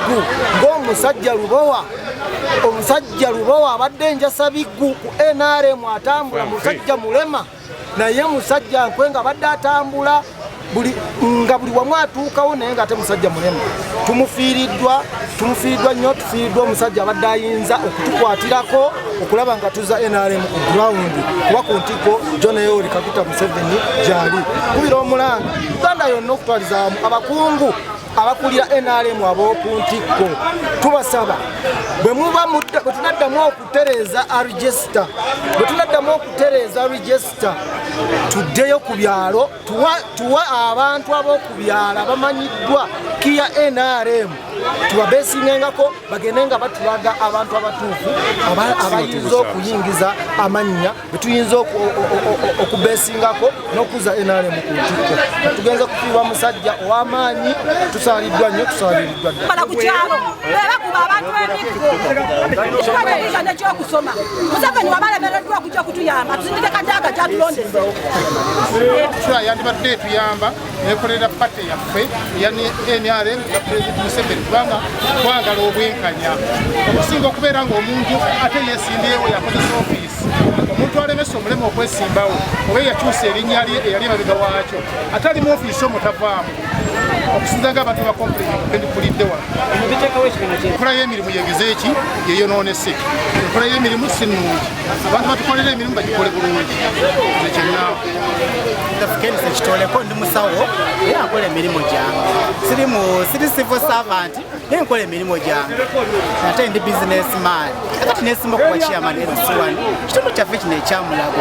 Biggu ng'omusajja Lubowa, omusajja Lubowa abadde enjasabiggu ku NRM, atambula musajja mulema, naye musajja nkwe nga abadde atambula buli nga buli wamu atuukawo, naye nga ate musajja mulema. Tumufiiriddwa, tumufiiriddwa nnyo. Tufiiriddwa omusajja abadde ayinza okutukwatirako okulaba nga tuza NRM ku ground, kuba ku ntikko John Yoweri Kaguta Museveni gyali. Kubira omulanga Uganda yonna okutwaliza wamu, abakungu abakulira NRM ab'oku ntikko, tubasaba bwe muba bwe tunaddamu okutereeza register, bwe tunaddamu okutereeza register, tuddeyo ku byalo, tuwa abantu ab'oku byalo abamanyiddwa kiya NRM, tubabesingengako bagende nga batulaga abantu abatuufu abayinza okuyingiza amannya betuyinza okubesingako n'okuza NRM ku ntikko. Tugenza kufiirwa musajja ow'amaanyi. Tusaaliddwa nnyo, tusaaliddwa ddala. Bala ku kyalo bebakuba abantu emiggo kitwaliriza nekyokusoma. Museveni wabalemereddwa okujja okutuyamba, tusindike Kadaga gyatulondese. Sura yandibadde etuyamba nekolera party yaffe eya NRM ya President Museveni, kubanga twagala obwenkanya okusinga okubeera ng'omuntu ate yesimbyewo yakozesa ofiisi. Omuntu alemesa omulema okwesimbawo oba eyakyusa erinnya lye eyali emabega waakyo, ate ali mu ofiisi omwo tavaamu, okusinza nga abantu bakomplendipulidde wano. Enkola y'emirimu yegeze eki yeyonoonese. Enkola y'emirimu si nnungi. Abantu batukolera emirimu bagikole bulungi. Nze kyeŋŋamba. Kenise Kitoleko, ndi musawo era nkola emirimu gyange. Siri mu siri civil servant, naye nkola emirimu gyange, ate ndi businessman. Kati nesimba kuba chairman LC1 kitundu kyaffe kino ekyamulago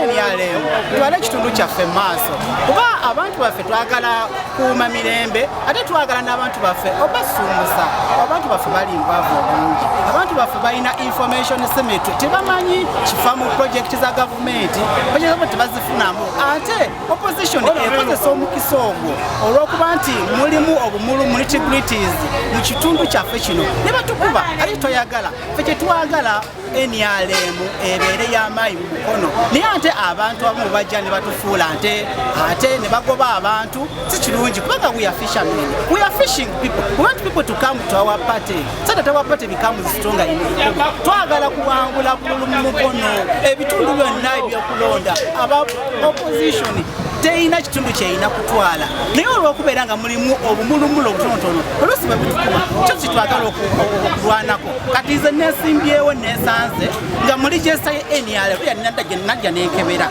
NRM, twale ekitundu kyaffe mu maaso, kuba abantu baffe twagala kuuma mirembe, ate twagala n'abantu baffe obasuumusa. Abantu baffe bali mbwavu obungi, abantu baffe balina information asymmetry, tebamanyi kifa mu project za gavumenti, project tebazifunamu. Ate opposition ekozesa omukisa ogwo olw'okuba nti mulimu obumulu mu nitty-gritties mu kitundu kyaffe kino ne batukuba. Ate toyagala, ffe kyetwagala NRM ebeere y'amaanyi mu Mukono, naye ate abantu abamu bajja ne batufuula nte, ate ne bagoba abantu. Si kirungi, kubanga we are fishermen, we are fishing people. We want people to come to our party so that our party becomes stronger in Mukono. Twagala kuwangula bululu mu Mukono, ebitundu byonna ebyokulonda. Aba opposition terina kitundu kyerina kutwala, naye olw'okubeera nga mulimu obumulumulu obutonotono, oluusi bwe butukuba, kyo kitwagala okulwanako. Kati nze nesimbyewo, nesanze nga mu register ye NRM najja nenkebera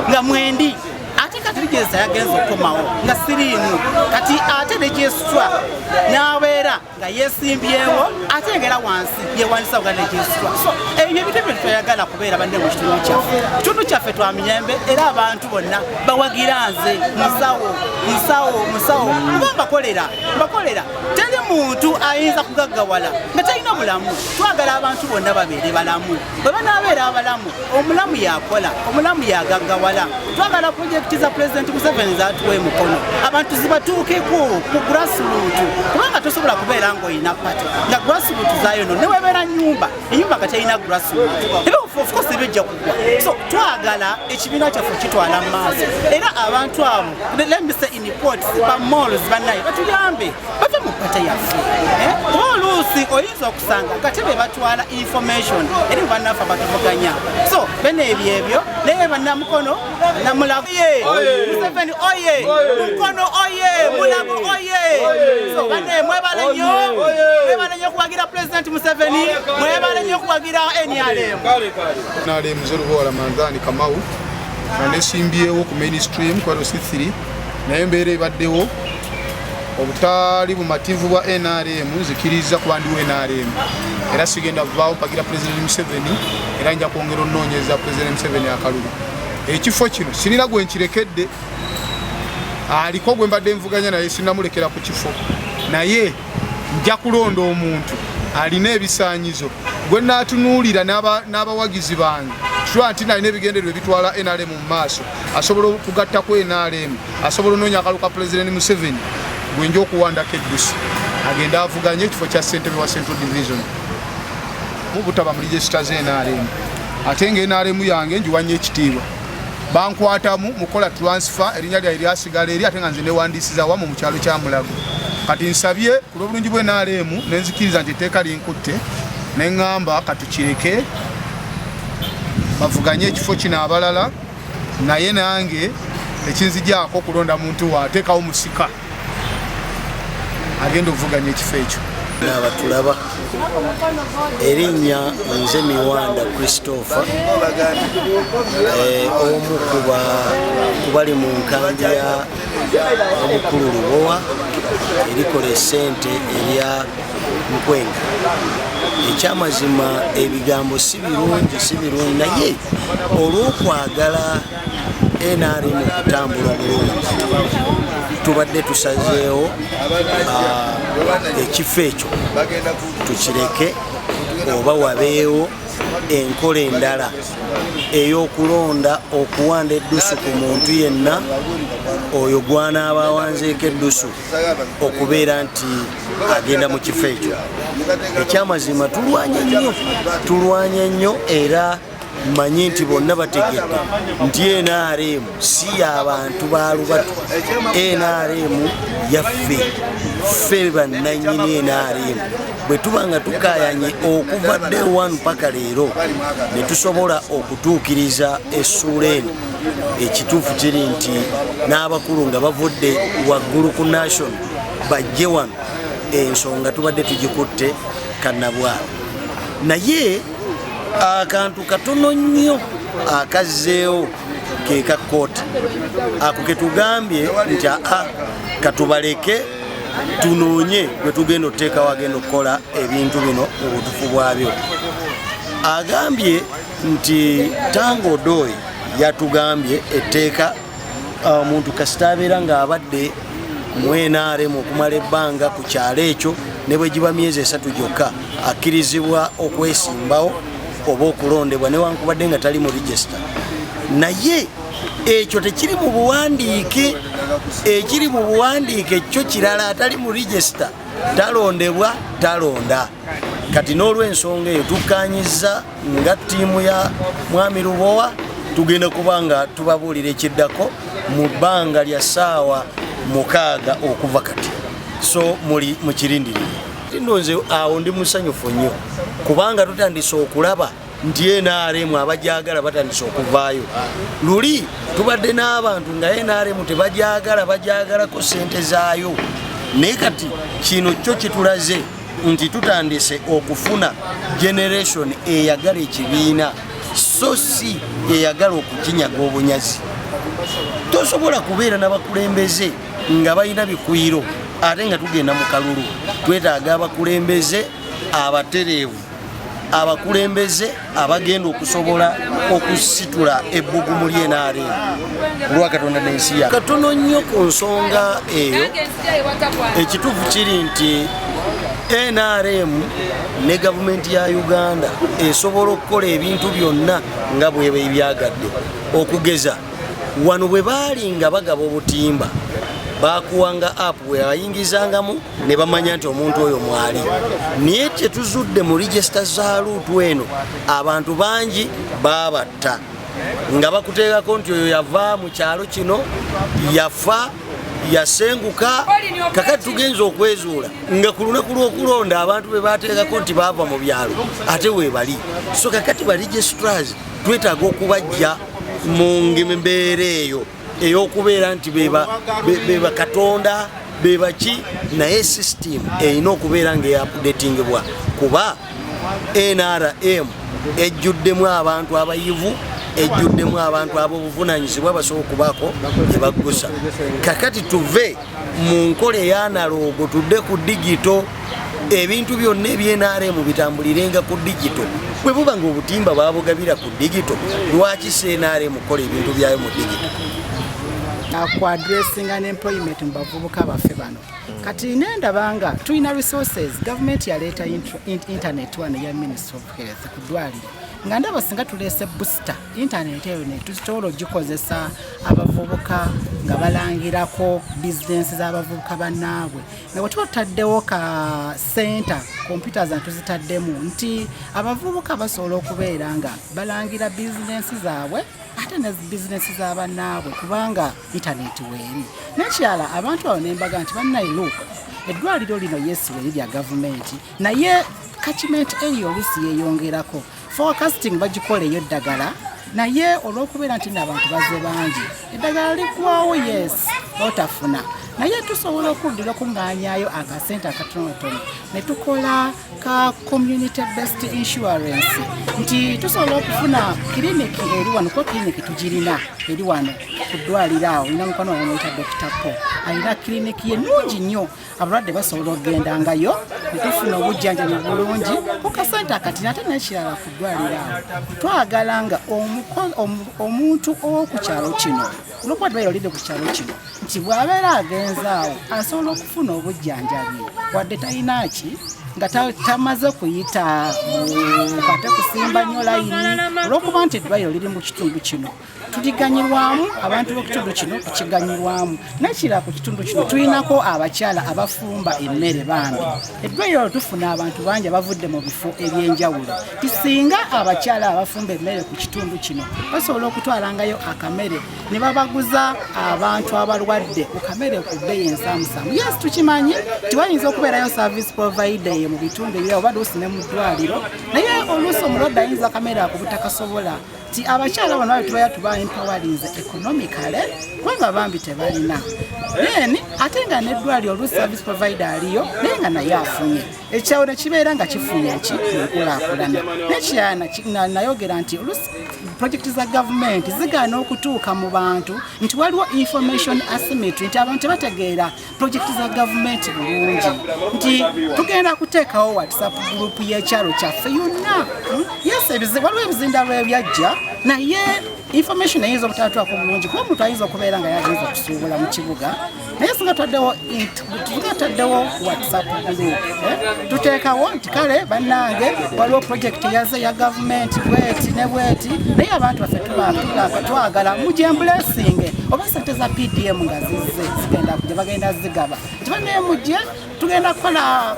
nga mwendi, ate kati register yagenza okukomawo nga siriimu. Kati ate registrar n'abeera nga yesimbyewo, ate ngera wansi yewandisa nga registrar. So ebyo ebintu ebyo tetwayagala kubeera banne mu kitundu kyaffe. Kitundu kyaffe twa mirembe, era abantu bonna bawagira nze musawo, musawo, musawo, kuba mbakolera, mbakolera. Teri muntu ayinza kugaggawala nga talina bulamu. Twagala abantu bonna babeere balamu. Bwe banaabeera abalamu, omulamu yakola, omulamu yagaggawala. Twagala projekiti za Pulezidenti Museveni zatuwa emukono abantu zibatuukeko ku grassroot, kubanga tosobola kubeera ng'olina party nga grassroot zayo no newebeera nyumba, enyumba nga terina grassroot, ebe of course ebijja kugwa. So twagala ekibiina kyaffe kitwala mu maaso, era abantu abo, let me say in quotes, ba moles bannaye batuyambe bave mu party yaffe. Eh? Kuba oluusi oyinza okusanga nga tebe batwala information eri mu bannaffe abatuvuganya. So bene ebyo ebyo, naye bannamukono namulago ye Museveni oye, Mukono oye, Mulago oye. So banne mwebale nnyo, mwebale nnyo okuwagira President Museveni, mwebale nnyo okuwagira NRM. NRM Lubowa Ramadhani Kamau, nga nesimbyewo ku mainstream ku LC3, naye embeera ebaddewo obutali bumativu bwa NRM. Nzikiriza kuba ndiwo NRM, era sigenda vaawo mpagira President Museveni, era nja kwongera onoonyeza President Museveni akalulu. Ekifo kino sirina gwe nkirekedde, aliko gwe mbadde nvuganya naye sinamulekera ku kifo, naye nja kulonda omuntu alina ebisaanyizo gwe naatunuulira n'abawagizi bange, kitula nti nalina ebigendererwa ebitwala NRM mu maaso, asobola okugattako NRM, asobola onoonya akalu ka President Museveni, gwe nja okuwandako eddusi agende avuganye ekifo kya ssentebe wa Central Division. Mu butaba mu register z'NRM, ate nga NRM yange ngiwanye ekitiibwa, bankwatamu mukola transfer, erinnya lyaye lyasigala eri, ate nga nze newandiisiza wamu mu kyalo kya Mulago. Kati nsabye ku lw'obulungi bwe NRM nenzikiriza nti etteeka linkutte, neŋŋamba katukireke bavuganye ekifo kino abalala, naye nange tekinzijaako kulonda muntu waateekawo musika agenda okuvuganya ekifo ekyo. Abatulaba, erinnya nze Miwanda Christopher, omu ku bali mu nkambi ya omukulu Lubowa erikola esente erya Nkwenga. Ekyamazima ebigambo si birungi, si birungi, naye olw'okwagala NRM okutambula obulungi tubadde tusazeewo ekifo ekyo tukireke oba wabeewo enkola endala ey'okulonda okuwanda eddusu ku muntu yenna oyo gw'anaaba awanzeeko eddusu okubeera nti agenda mu kifo ekyo. Ekyamazima tulwanye nnyo, tulwanye nnyo, era mmanyi nti bonna bategedde nti NRM si y'abantu ba lubatu. NRM yaffe, ffe bannannyini NRM. Bwe tuba nga tukayanye okuva day one paka leero ne tusobola okutuukiriza essuula eno, ekituufu kiri nti n'abakulu nga bavudde waggulu ku national bajje wano, ensonga tubadde tugikutte kannabwalo. Naye akantu katono nnyo akazzeewo ke ka kooti ako ketugambye nti aa katubaleke tunoonye gwe tugenda otuteekawo agenda okukola ebintu bino mu butuufu bwabyo. Agambye nti Tanga Odoi yatugambye etteeka omuntu kasita abeera ng'abadde mu NRM okumala ebbanga ku kyalo ekyo ne bwe giba myezi 3 gyokka akkirizibwa okwesimbawo oba okulondebwa newankubadde nga tali mu register. Naye ekyo tekiri mu buwandiike. Ekiri mu buwandiike kyo kirala, atali mu register talondebwa, talonda. Kati n'olw'ensonga eyo tukkaanyizza nga ttiimu ya Mwami Lubowa tugenda kuba nga tubabuulira ekiddako mu bbanga lya ssaawa 6 okuva kati, so muli mukirindirire. Nno nze awo ndi musanyufu nnyo kubanga tutandise okulaba nti NRM abajagala batandise okuvaayo. Luli tubadde n'abantu nga NRM tebajagala, bajagalako ssente zaayo, naye kati kino kyo kitulaze nti tutandise okufuna generation eyagala ekibiina so si eyagala okukinyaga obunyazi. Tosobola kubeera n'abakulembeze nga balina bikwiro ate nga tugenda mu kalulu. Twetaaga abakulembeze abatereevu, abakulembeze abagenda okusobola okusitula ebbugumu ly'NRM olwa Katonda n'ensi ya. Katono nnyo ku nsonga eyo, ekituufu kiri nti NRM ne gavumenti ya Uganda esobola okukola ebintu byonna nga bweba ebyagadde. Okugeza wano bwe baali nga bagaba obutimba, bakuwanga app bwe bayingizangamu ne bamanya nti omuntu oyo mwali. Naye kyetuzudde mu register za luutu eno, abantu bangi babatta nga bakuteekako nti oyo yava mu kyalo kino, yafa, yasenguka. Kakati tugenza okwezuula nga ku lunaku lw'okulonda abantu be bateekako nti baava mu byalo ate weebali. So kakati ba registrars twetaaga okubajja mu mbeera eyo ey'okubeera nti beba Katonda bebaki, naye system erina okubeera nga eupdatingibwa kuba NRM ejjuddemu abantu abayivu, ejjuddemu abantu ab'obuvunanyizibwa basobola okubaako gye baggusa. Kakati tuve mu nkola ey'analogo tudde ku digito. Ebintu byonna eby'NRM bitambulirenga ku digito. Bwe buba nga obutimba babugabira ku digito, lwaki si NRM kukola ebintu byayo mu digito? Ku addressing unemployment mu bavubuka baffe bano, kati nendaba nga tulina resources. Gavumenti yaleeta internet wano ya Ministry of Health ku ddwaliro, nga ndaba singa tuleese booster internet eyo ne tusobola ogikozesa abavubuka nga balangirako bizinensi z'abavubuka bannaabwe, nga bwe tuba tutaddewo ka center, computers nga tuzitaddemu, nti abavubuka basobola okubeera nga balangira bizinensi zaabwe ate ne bizinensi z'abannaabwe, kubanga internet weeri. N'ekirala, abantu abo nembaga nti bannaye, look, Eddwaliro lino, yes, weri lya gavumenti, naye catchment area oluusi yeeyongerako. Forecasting bagikola eyo eddagala, naye olw'okubeera nti n'abantu bazze bangi, eddagala liggwawo, yes, otafuna. Naye tusobola okuddira okuŋŋaanyayo akasente akatonotono ne tukola ka community based insurance, nti tusobola okufuna kiriniki eri wano, kuba kiriniki tugirina eri wano ku ddwaliro awo. Nina mukwano wange muyita Dr Paul, alina kiriniki ye nungi nnyo. Abalwadde basobola okugendangayo ne tufuna obujjanjabi bulungi ku kasente akatini. Ate n'ekirala, ku ddwaliro awo twagala nga omuntu ow'oku kyalo kino, olwokuba ddwaliro liri ku kyalo kino, nti bw'abeera agenze awo asobola okufuna obujjanjabi wadde talina ki, nga tamaze kuyita kate kusimba nnyo layini, olwokuba nti eddwaliro liri mu kitundu kino, tuliganyirwamu, abantu b'ekitundu kino tukiganyirwamu. Nekirala, ku kitundu kino tulinako abakyala abafumba emmere. Bambi, eddwaliro tufuna abantu bangi abavudde mu bifo ebyenjawulo. Tisinga abakyala abafumba emmere ku kitundu kino basobola okutwalangayo akamere ne babaguza abantu abalwadde ku kamere ku bbeeyi ensaamusaamu. Yes, tukimanyi tiwayinza okubeerayo service provider eyo mu bitundu ebirala oba luusi ne mu ddwaliro, naye oluusi omulwadde ayinza akamere ako butakasobola, ti abakyala bano babe tubeera tuba empowerinze economically, kubanga bambi tebalina. Then ate nga neddwaliro oluusi service provider aliyo, naye nga naye afunye ekyawo ne kibeera nga kifunye eki enkulaakulana. Nekirala, nayogera nti oluusi projekiti za gavumenti zigaana okutuuka mu bantu, nti waliwo information asymmetry, nti abantu tebategeera projekiti za gavumenti bulungi, nti tugenda kuteekawo WhatsApp group y'ekyalo kyaffe yonna. Yes, waliwo ebizindalo ebyajja, naye information eyinza obutatwako bulungi, kuba omuntu ayinza okubeera nga yagenza okusuubula mu kibuga. Naye singa tutaddewo WhatsApp group, tuteekawo nti kale bannange, waliwo project yaze ya gavumenti bweti ne bweti, naye abantu baffe twagala mujembulesinge, oba sente za PDM nga zizze zigenda kujja, bagenda zigaba, nti bannaye mujje, tugenda kukola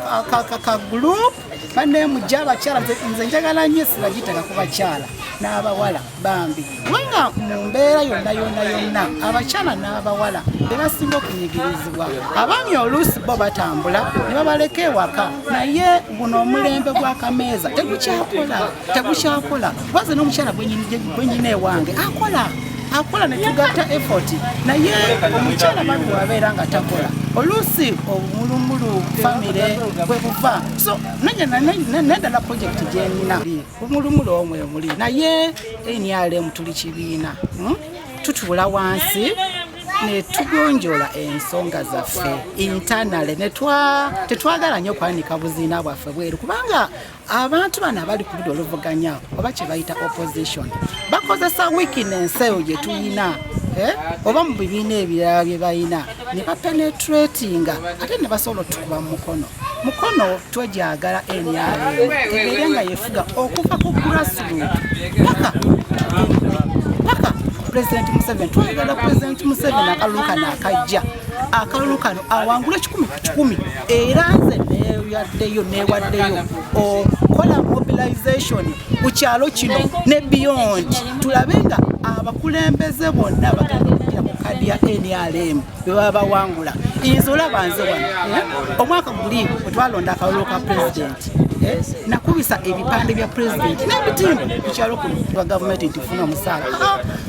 ka group, bannaye mujje abakyala. Nze njagala nnyo essira giteeka ku bakyala n'abawala bambi, kubanga mu mbeera yonna yonna yonna abakyala n'abawala be basinga okunyigirizibwa. Abaami oluusi bo batambula ne babaleka ewaka, naye guno omulembe gw'akameeza tegukyakola, tegukyakola. Waze n'omukyala gwenyina ewange akola, akola ne tugatta effort, naye omukyala bambi wabeera nga takola, oluusi obumulumulu famire bwe buva. So nendala project gyenina obumulumulu omwe muli, naye NRM tuli kibiina, Tutuula wansi ne tugonjoola ensonga zaffe internally, tetwagala nnyo kwanika buziina bwaffe bweru, kubanga abantu bano abali ku ludda oluvuganya oba kye bayita opposition bakozesa weakness eyo gye tuyina, oba mu bibiina ebirala bye balina ne bapenetratinga, ate ne basobola otukuba mu mukono. Mukono twejagala NRM ebeere nga yefuga okuva ku grassroot paka President Museveni. Twagala President Museveni akalulu kano akajja, akalulu kano awangule 100%. Era nze neyaddeyo, newaddeyo okukola mobilization ku kyalo kino ne beyond, tulabe nga abakulembeze bonna bagenda okugira ku kadi ya NRM bwe baba bawangula. Nze olaba nze wano, omwaka guli bwe twalonda akalulu ka pulezidenti, nakubisa ebipande bya pulezidenti n'ebitimba ku kyalo kuno lwa gavumenti nti nfuna omusaala.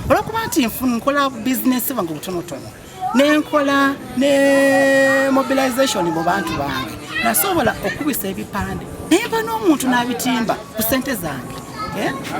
Olwokuba nti nkola bizinesi bange obutonotono, nenkola ne mobilization mu bantu bange, nasobola okubisa ebipande nempa n'omuntu n'abitimba ku sente zange.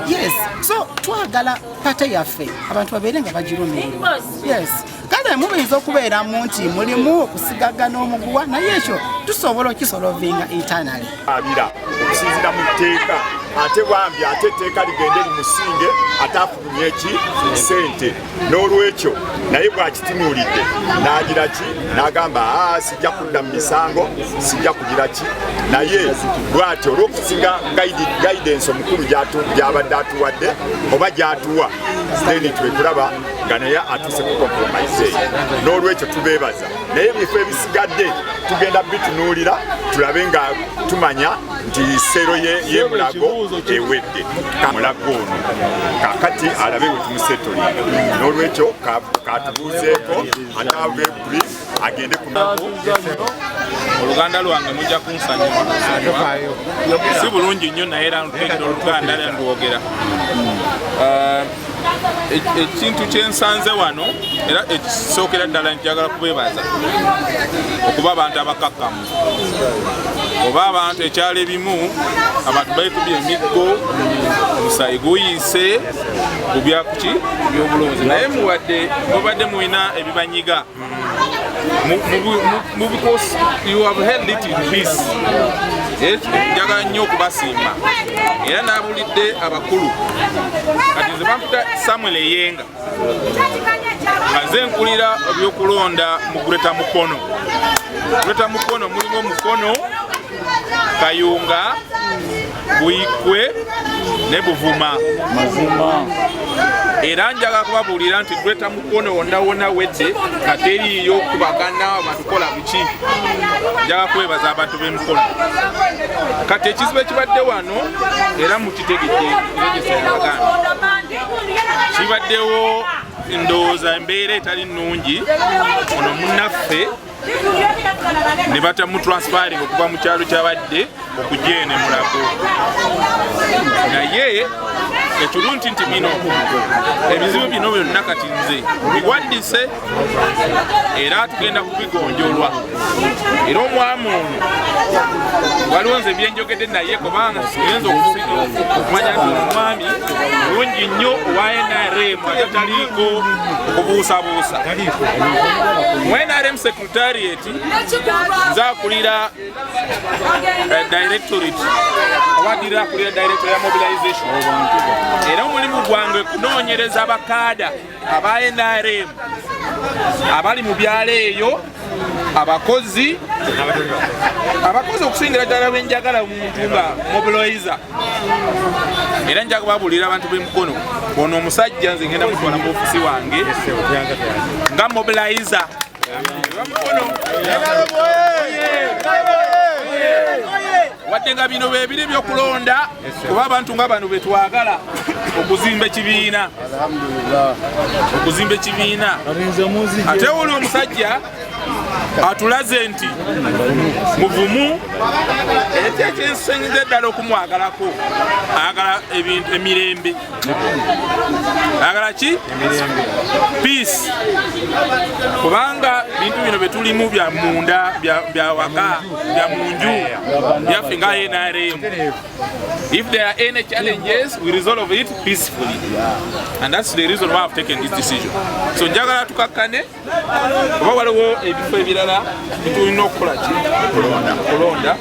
Yes, so twagala party yaffe abantu babeere nga bagirumirirwa. Yes, kale muyinza okubeeramu nti mulimu okusigagana omuguwa, naye ekyo tusobola okisolovinga internally. Abira okusinziira mu tteeka, ate bwambi ate etteeka ligende limusinge, ate afulumye eki sente. N'olwekyo naye bw'akitunuulidde n'agira ki, n'agamba, "Aa, sijja kudda mu misango, sijja kugira ki." Naye bw'atyo olw'okusinga guidance omukulu gy'abadde atuwadde oba gy'atuwa, then twekulaba nga naye atuuse ku compromise eyo. N'olwekyo tubeebaza, naye ebifo ebisigadde tugenda bitunuulira, tulabe nga tumanya. Nti cell ye Mulago ewedde. Mulago ono kakati alabe we tumusettlinga. N'olwekyo katubuuzeeko ate ave brief agende ku Oluganda lwange mujja kunsanyuwa, si bulungi nnyo, naye era ntegera Oluganda era ndwogera. Ekintu kyensanze wano era ekisookera ddala, njagala kubeebaza okuba abantu abakakkamu, oba abantu ekyalo ebimu abantu bayikubye emiggo, omusayi guyiise ku byakuki byobulonzi, naye muwadde mubadde mulina ebibanyiga because you have held it in peace. Njagala nnyo okubasiima era n'abulidde abakulu. Kati nze bampita Samuel Eyenga, nga nze nkulira ebyokulonda mu Greater Mukono. Greater Mukono mulimu Omukono, Kayunga, Buikwe ne Buvuma. Era njagala kubabuulira nti Greater Mukono wonna wonna wedde nga teriiyo kubagana abantu kola buki. Njagala kwebaza abantu b'Emikono. Kati ekizibu ekibadde wano, era mukitegedde, eregesabaganda kibaddewo, ndowooza embeera etali nnungi, ono munnaffe ne batamutransferring okuva mu kyalo kyabadde okujja eno Mulago. Naye ekirungi nti bino ebizibu bino byonna kati nze biwaddise era tugenda kubigonjolwa. Era omwami ono waliwo nze byenjogedde naye, kubanga ngenza okumanya nti omwami mulungi nnyo owa NRM, ate taliiko okubuusabuusa. Mu NRM secretariat nze akulira directorate, owadira akulira directorate ya mobilization, era omulimu gwange kunoonyereza abakaada aba NRM abali mu byalo eyo, abakozi okusingira ddala bwenjagala omuntu nga mobilizer. Era njaga babuulira abantu b'Emukono, ono omusajja nze ngenda mutwala mu ofisi wange nga mobilizer. Mukono, wadde nga bino bebiri byokulonda, kuba abantu nga bano betwagala okuzimba ekibiina, okuzimba ekibiina. Ate oli omusajja atulaze nti muvumu, ate ekyensenyiza eddala okumwagalako, ayagala ebintu emirembe, ayagala ki peace, kubanga bintu bino byetulimu bya munda, bya waka, bya munju byaffe nga NRM. If there are any challenges, we resolve it peacefully, and that's the reason why I've taken this decision. So njagala tukakkane, oba waliwo ebifo ebirala bitulina okukola ki, kulonda.